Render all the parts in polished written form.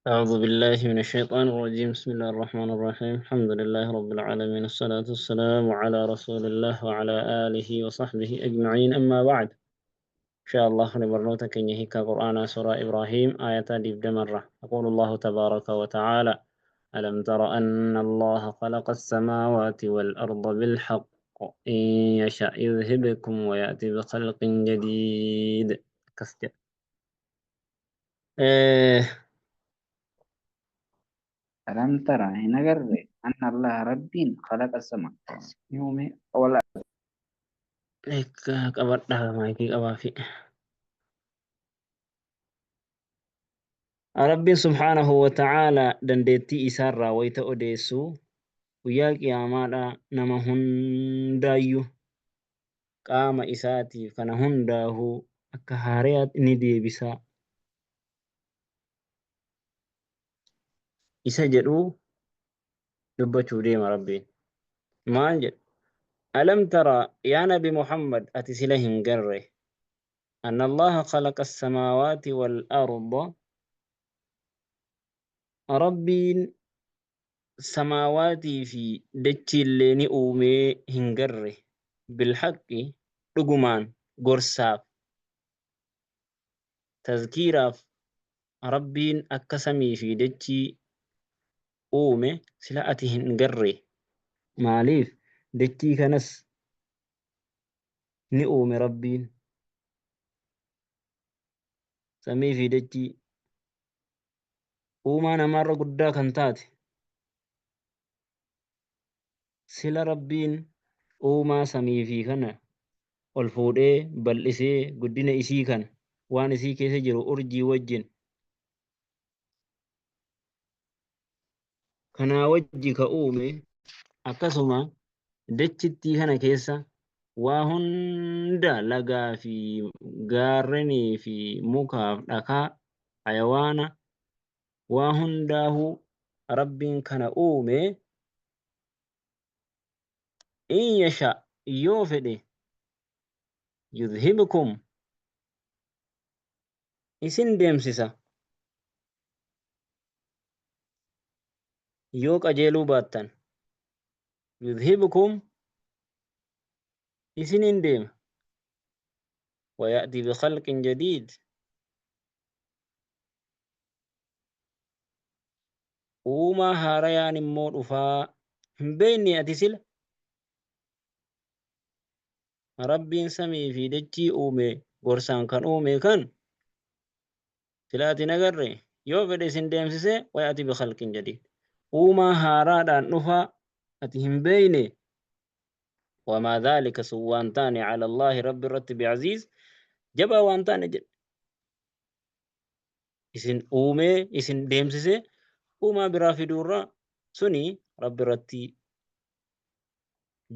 أعوذ بالله من الشيطان الرجيم. بسم الله الرحمن الرحيم. الحمد لله رب العالمين، الصلاة والسلام على رسول الله وعلى آله وصحبه أجمعين، أما بعد. إن شاء الله نبرنوتك إن هيك قرآن سورة إبراهيم آية دي مرة. يقول الله تبارك وتعالى: ألم تر أن الله خلق السماوات والأرض بالحق إن يشأ يذهبكم ويأتي بخلق جديد. كسجد. إيه. Alam tara hin agarre anna Allaha rabbiin khalaqa sama ni uume wal qabadhaa maayikii qabaa fi Rabbiin subhaanahu wa ta'aala dandeettii isaarraa wayita odeessu, guyyaa qiyaamaadha nama hundaayyuu qaama isaatiif kana hundaahuu akka haarayaatti ni deebisa isa jedhu dubbachuu deema. Rabbiin maal jedha? Alam tara, yaa Nabi Muhammad, ati sila hin garre, anna Allaha khalaqa as-samaawaati wal arda, Rabbiin samaawaatii fi dachiillee ni uumee hin garre, bilhaqqi, dhugumaan, gorsaaf, tazkiiraaf Rabbiin akka samii fi dachii uume sila ati hin garre? Maaliif dachii kanas ni uume Rabbiin? Samii fi dachii uumaa namaarra guddaa kan taate, sila Rabbiin uumaa samii fi kana ol fuudhee bal'isee guddina isii kana waan isii keessa jiru urjii wajjin kanaa wajji ka uume, akkasuma dachittii kana keessa waa hunda, lagaa fi gaarrenii fi mukaaf dhakaa, hayawaana, waa hundaahuu Rabbiin kana uume, in yasha, yoo fedhe, yudhibkum, isin deemsisa yoo qajeeluu baattan, yudhibkum, isinin deema, waya'ti bikhalqin jadiid, uumaa haarayaan immoo dhufaa. Hin beekne ati sila Rabbiin samii fi dachii uume, gorsaan kan uume kan sila ati hin agarre? Yoo fedhe isin deemsisee, waya'ti bikhalqin jadiid, uumaa haaraadhaan dhufaa, ati hin beekne? Wamaa dhaalika, sun waan taane, ala Allaahi, Rabbi irratti, bi'aziiz, jabaa waan taane jedhe. Isin uumee isin deemsisee uumaa biraa fiduurraa suni Rabbi irratti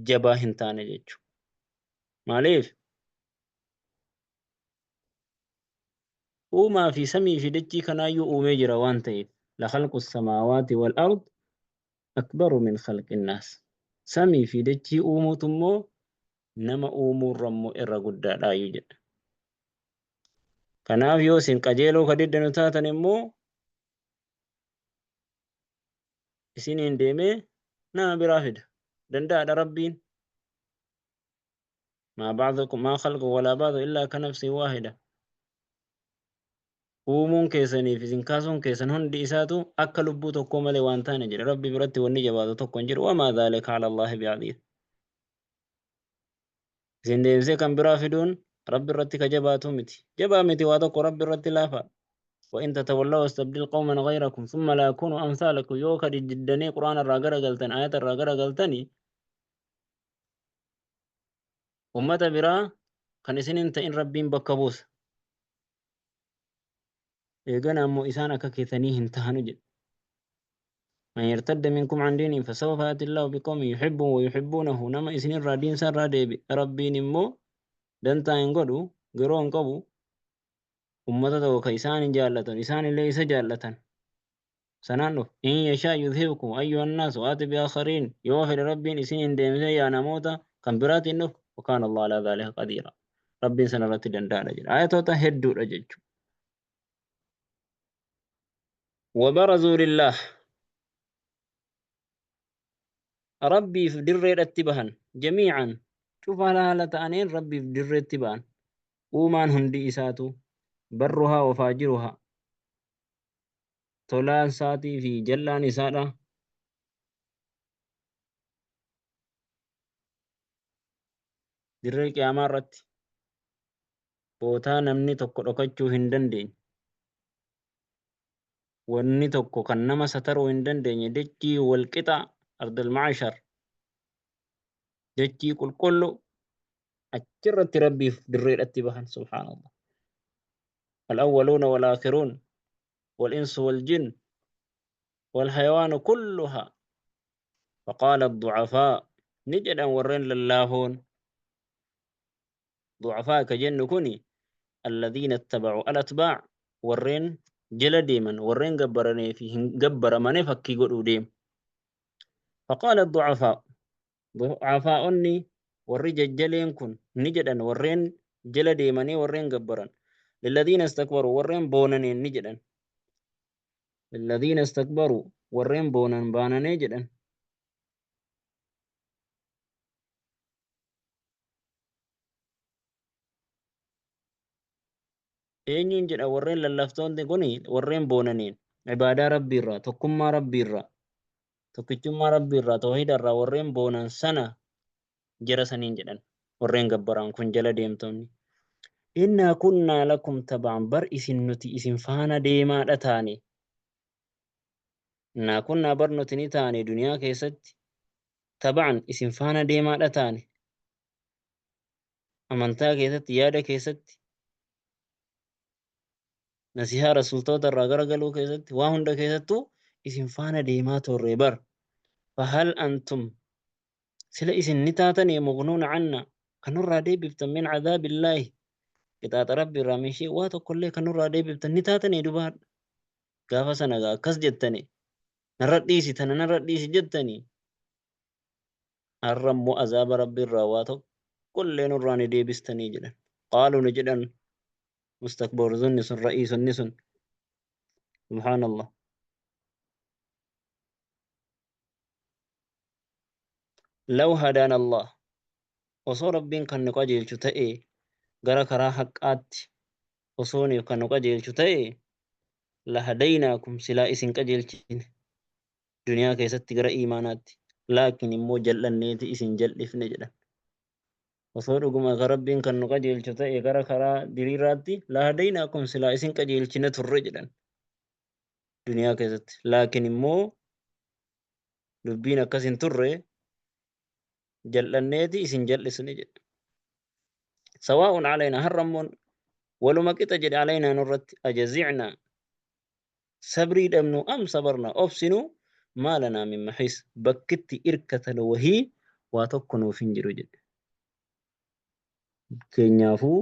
jabaa hin taane jechuudha. Maaliif? Uumaa fi samii fi dachii kanaayyuu uumee jira waan ta'eef. La khalqu samaawaati wal ard akbaru min khalqin naas. Samii fi dachii uumuutu immoo nama uumuurra immoo irra guddaadhaayyuu jedha. Kanaaf yoo isin qajeeluu ka diddanu taatan immoo isiniin deemee nama biraa fida. Danda'aadha Rabbiin. Maa ba'dukum maa khalqu walaa ba'du illaa ka nafsin waahida. Uumuun keessaniif isin kaasuun keessan hundi isaatu akka lubbuu tokkoo malee waan taane jedhe. Rabbi biratti wanni jabaatu tokko hin jiru. Wamaa dhaalika ala Allaahi bi'aziiz. Isin deemsee kan biraa fiduun Rabbi irratti ka jabaatu miti. Jabaa miti, waa tokko Rabbi irratti laafa. Wa in tatawallaw yastabdil qawman ghayrakum thumma laa yakunu amsaalakum. Yoo ka diddanii Qur'aana irraa garagaltan, ayata irraa garagaltani, ummata biraa kan isin hin ta'in Rabbiin bakka buusa. Eegana ammoo isaan akka keessanii hin tahanu jedhe. Man yartadda minkum an diinihi fasawfa ya'ti Allahu biqawmin yuhibbuhum wa yuhibbunahu. Nama isinirraa diinsa irraa deebi'e Rabbiin immoo dantaa hin godhu, geroo hin qabu, ummata tokko ka isaan hin jaallatan, isaan illee isa jaallatan sanaan dhufa. In yashaa yudhibkum ayyuhan naas wa ati biaakhariin, yoo fedhe Rabbiin isin hin deemsee yaa namoota kan biraatiin dhufa. Wa kaana Allahu alaa dhaalika qadiira, Rabbiin sana irratti danda'aadha jedha. Ayatoota hedduudha jechuudha. Wabarazuu lillaah Rabbiif dirreedhatti bahan jamiican cufa haala ta'aniin Rabbiif dirreetti ba'an uumaan hundi isaatu barruhaa wa faajiruhaa tolaan isaatii fi jal'aan isaadha. Dirree qiyaamaa irratti bootaa namni tokko dhokachuu hin dandeenye wanni tokko kan nama sataruu hin dandeenye dachii walqixa ardal ma'ashar dachii qulqullu achirratti Rabbiif dirreedhatti bahan subhaanallah. Al-awwaluuna wal-aakhiruun wal-insu wal-jinn wal-hayawaanu kulluhaa faqaala ad-du'afaa ni jedhan warreen lallaafoon. Du'afaa ka jennu kuni alladhiina ittaba'u al-atbaa' warreen jala deeman warreen gabbaranii fi hin gabbaramane fakkii godhuu deemu. Faqaala ad-du'afaa du'afaa'onni warri jajjaleen kun ni jedhan warreen jala deemanii warreen gabbaran lilladhiina istakbaru warreen boonaniin ni jedhan lilladhiina istakbaru warreen boonan baananee jedhan eenyuun jedha warreen lallaftoonni kun warreen boonaniin ibaadaa Rabbii irraa tokkummaa Rabbii irraa tokkichummaa Rabbii irraa tawhiida irraa warreen boonan sana jara saniin jedhan warreen gabbaraan kun jala deemtonni. Innaa kunnaa lakum tabaan bar isin nuti isin faana deemaadha taane. Innaa kunnaa bar nuti ni taane duniyaa keessatti tabaan isin faana deemaadha taane. Amantaa keessatti yaada keessatti nasihaa rasuultoota irraa garagaluu keessatti waa hunda keessattuu isin faana deemaa turre bar. Fahal antum sila isin ni taatanii mughnuuna canna kan nurraa deebiftan min cadaabillaahi qixaaxa rabbi irraa min shee waa tokkollee kan nurraa deebiftan ni taatanii dubaadha. Gaafa sana gaa akkas jettanii narra dhiisi tana narra dhiisi jettanii har'a immoo azaaba rabbi irraa waa tokkollee nurraa ni deebistanii jedhan. Qaaluu ni jedhan mustakbirzonni sun ra'iisonni sun subhaanallah. Law hadaana Allah osoo rabbiin kan nu qajeelchu ta'e gara karaa haqqaatti osoo nu kan nu qajeelchu ta'e lahadaynaakum silaa isin qajeelchine duniyaa keessatti gara iimaanaatti laakiin immoo jal'anneeti isin jal'ifne jedhan. Osoo dhuguma ka rabbiin kan nu qajeelchu ta'e gara karaa diriiraatti lahadaynaakum silaa isin qajeelchine turre jedhan duniyaa keessatti laakiin immoo dubbiin akkas hin turre jal'anneeti isin jal'isne jedhe. Sawaa'un alaynaa har'a immoo waluma qixa jedhe alaynaa nurratti ajazicnaa sabrii dhabnu am sabarna obsinu maa lanaa min mahiis bakkitti irkatan wahii waa tokko nuuf hin jiru jedhe. Keenyaafuu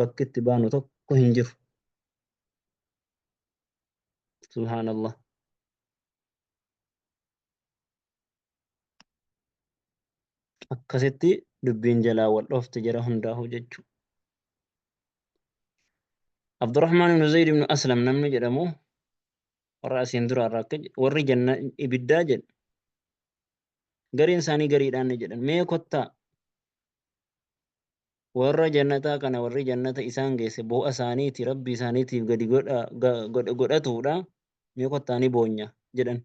bakkitti baanu tokko hin jiru. Subhaanallah. Akkasitti dubbiin jalaa wal dhoofte jara hundaa'u jechuudha. Abdurrahmaan ibn Zayd ibn Aslam namni jedhamu warra asiin dura irraa akka warri janna ibiddaa jedhu gariin isaanii gariidhaan ni jedhan mee kottaa warra jannataa kana warri jannata isaan geesse boo'a isaaniiti rabbi isaaniitiif gadi godhatuudha mee kottaa ni boonya jedhan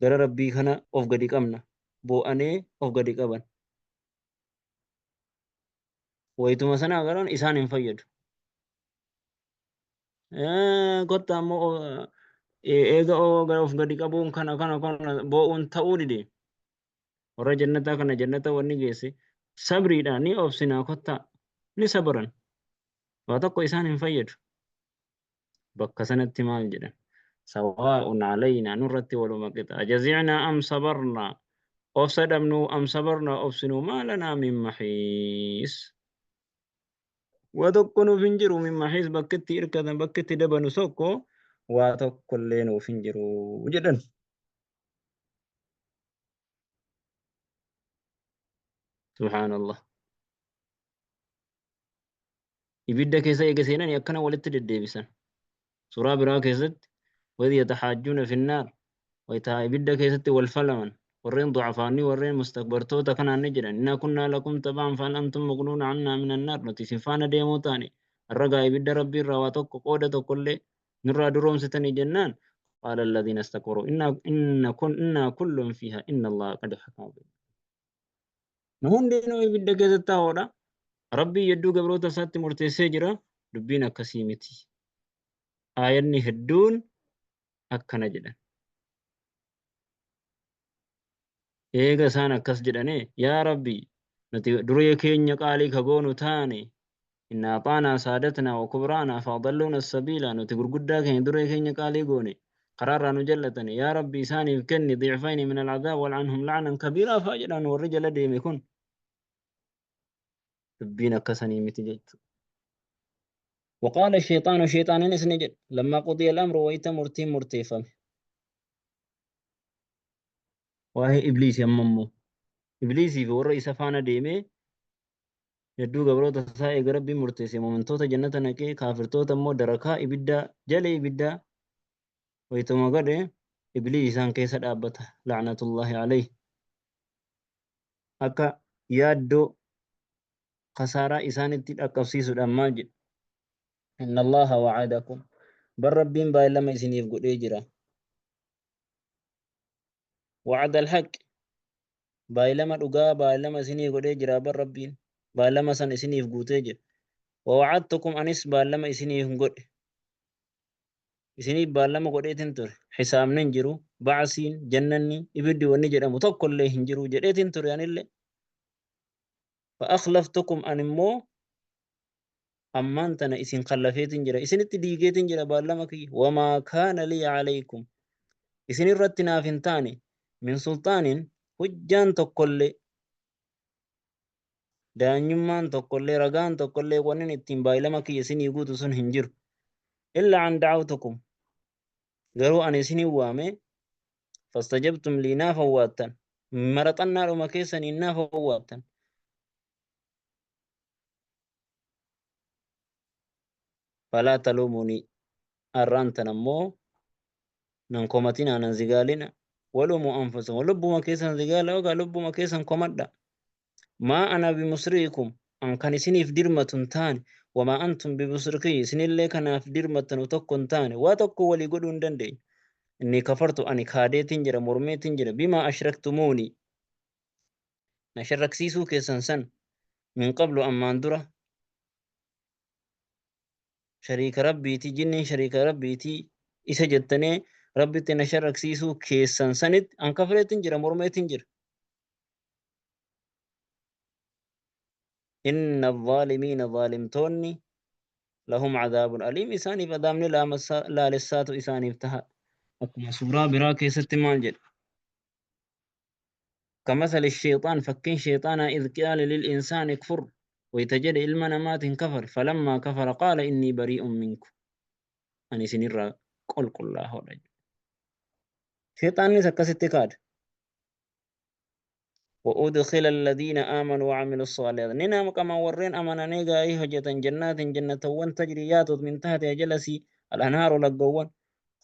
gara rabbii kana of gadi qabna boo'anee of gadi qaban wayituma sana garan isaan hin fayyadu. Kottaa immoo eega of gadi qabuun kana kana kana boo'uun ta'uu dide warra jannataa kana jannata wanni geesse sabriidhaan ni obsinaa kottaa ni sabaran waa tokko isaan hin fayyadu. Bakka sanatti maal jedhan sawaa'un alaynaa nurratti waluma qixa jazi'naa am sabarnaa obsa dhabnuu am sabarnaa obsinuu maa lanaa min mahiis waa tokko nuuf hin jiru min mahiis bakka itti irkatan bakka itti dabanu tokko waa tokko illee nuuf hin jiru jedhan. Subhaanallah. Ibidda keessa eega seenanii akkana walitti deddeebisan. Suuraa biraa keessatti وإذ يتحاجون في النار wayta ibidda keessatti wal falaman warreen du'afaanni warreen mustakbartoota kanaan ni jedhan إنا كنا لكم تبعا فهل أنتم مغنون عنا من النار nuti isin faana deemoo taane har'a gaa ibidda rabbii irraa waa tokko qooda tokkollee nurraa duroomsitanii jennaan قال الذين استكبروا إنا كن إنا كل فيها إن الله قد حكم بيننا nu hundinuu ibidda keessatti taa'oodha rabbii yedduu gabroota isaatti murteessee jira dubbiin akkasii miti aayanni hedduun akkana jedhan eega isaan akkas jedhane yaa rabbi nuti duree keenya qaalii ka goonu taane inna axaanaa saadatnaa wa kubraanaa faadalluuna sabiila nuti gurguddaa keenya duree keenya qaalii goone karaarraa nu jallatane yaa rabbi isaaniif kenni dicfayni min alcadaab walcanhum lacnan kabiiraa faa jedhan warri jala deeme kun dubbiin akkasanii miti jechu. وقال الشيطان شيطان نجد لما قضي الأمر ويت مرتين مرتيفم وهي إبليس يممو إبليس في ور إسفانا ديمي hedduu gabroota isaa eega rabbiin murteesse mu'mintoota jannata naqee kaafirtoota immoo darakaa ibiddaa jalee ibiddaa wayituma godhe ibliis isaan keessa dhaabbata la'natullaahi alayhi akka yaaddoo kasaaraa isaanitti dhaqqabsiisuudhaan maal jedhe inna allaha wa'adakum bar rabbiin baay'ilama isiniif godhee jira wa'ada alhaq baay'ilama dhugaa baay'ilama isinii godhee jira bar rabbiin baay'ilama san isiniif guutee jira wawa'adtukum anis baay'ilama isiniif godhe isiniif baay'ilama godheetin ture hisaabni hin jiru ba'asiin jannanni ibiddi wanni jedhamu tokkollee hin jiru jedheetin ture anillee fa'akhlaftukum an immoo ammaan tana isin khallafeetin jira isinitti diigeetin jira baallama kiyya wamaa kaana liya alaykum isin irratti naaf hin taane min sulxaanin hujjaan tokkollee daanyummaan tokkollee ragaan tokkollee wannin ittiin baay'ilama kiyya isinii guutu sun hin jiru illa an da'awtukum garuu ani isinii waame fastajabtum lii naaf owwaattan maraxannaadhuma keessaniin naaf owwaattan falaa taluumunii arraan tan ammoo nan komatinaa nan zigaalina walumu anfusakum lubbuma keessan zigaala ogaa lubbuma keessan komadha maa ana bimusriikum an kan isiniif dirmatu hin taane wamaa antum bimusrikii isinillee kanaaf dirmattanu tokko hin taane waa tokko walii godhuu hin dandeenyu inni kafartu ani kaadeetiin jira mormeetiin jira bimaa ashraktumuuni na sharraksiisuu keessan san min qablu ammaan dura shariika rabbiitii jinniin shariika rabbiitii isa jettanii rabbitti na sharraksiisuu keessan sanitti an kafireetiin jira mormeetiin jira. Inna dhaalimiina dhaalimtoonni lahum cadaabun aliim isaaniif adaabni laalessaatu isaaniif taha. Akkuma suuraa biraa keessatti maal jedha? كمثل الشيطان فكين شيطانا إذ قال للإنسان اكفر ويتجد إلما نمات كفر فلما كفر قال إني بريء منكم أني سنرى قل قل الله رجل شيطان سكست كاد وأدخل الذين آمنوا وعملوا الصالحات ننام كما ورين أمنا نيغا إيه جنات جنة تجري من تحتها جلسي الأنهار لقوان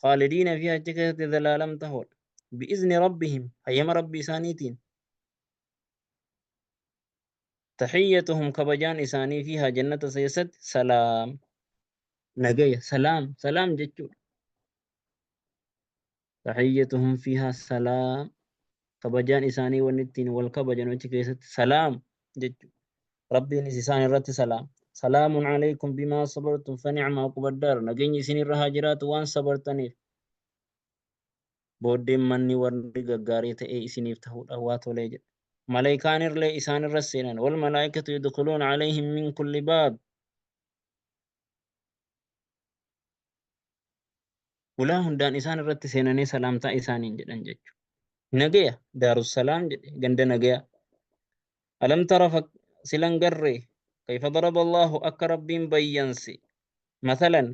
خالدين فيها جكت ذلالم تهول بإذن ربهم هيما ربي سانيتين تحيتهم كبجان إساني فيها جنة سيست سلام نجية سلام سلام جتشو تحيتهم فيها سلام كبجان إساني ونتين والكبجان وجكيست سلام جتشو ربي نسيساني رت سلام سلام عليكم بما صبرتم فنعم عقبى الدار نجيني سني الرهاجرات وان صبرتني booddeen manni warri gaggaarii ta'e isiniif ta'uudha waa tolee jedhe malaayikaan irlee isaan irra seenan wal malaayikatu yadkhuluuna alayhim min kulli baab ulaa hundaan isaan irratti seenanii salaamtaa isaaniin jedhan jechuudha. Nagaya daarussalaam jedhe ganda nagaya. Alam tara silan garree kayfa daraba Allahu akka rabbiin bayyanse mathalan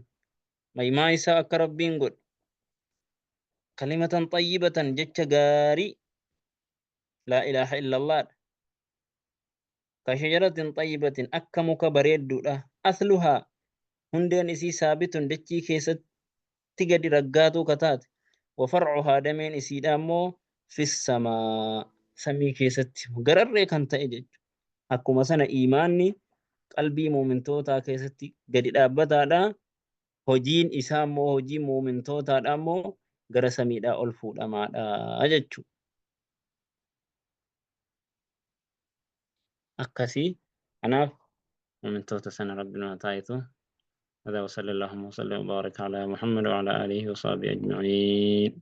maymaa isaa akka rabbiin godhe kalimatan xayyibatan jecha gaarii laa ilaaha illallah ka shajaratin xayyibatin akka muka bareedduudha asluhaa hundeen isii saabitun dachii keessatti gadi raggaatuu ka taate. Wa far'uhaa dameen isiidha immoo fis samaa samii keessatti gararree kan ta'e jechuudha. Akkuma sana iimaanni qalbii muumintootaa keessatti gadi dhaabbataadha. Hojiin isaa immoo hojii muumintootaadha immoo gara samiidhaa ol fuudhamaadha jechuudha. Akkasii kanaaf mumintoota sana rabbi nu haa taayitu. هذا وصلى اللهم وسلم وبارك على محمد وعلى آله وصحبه أجمعين.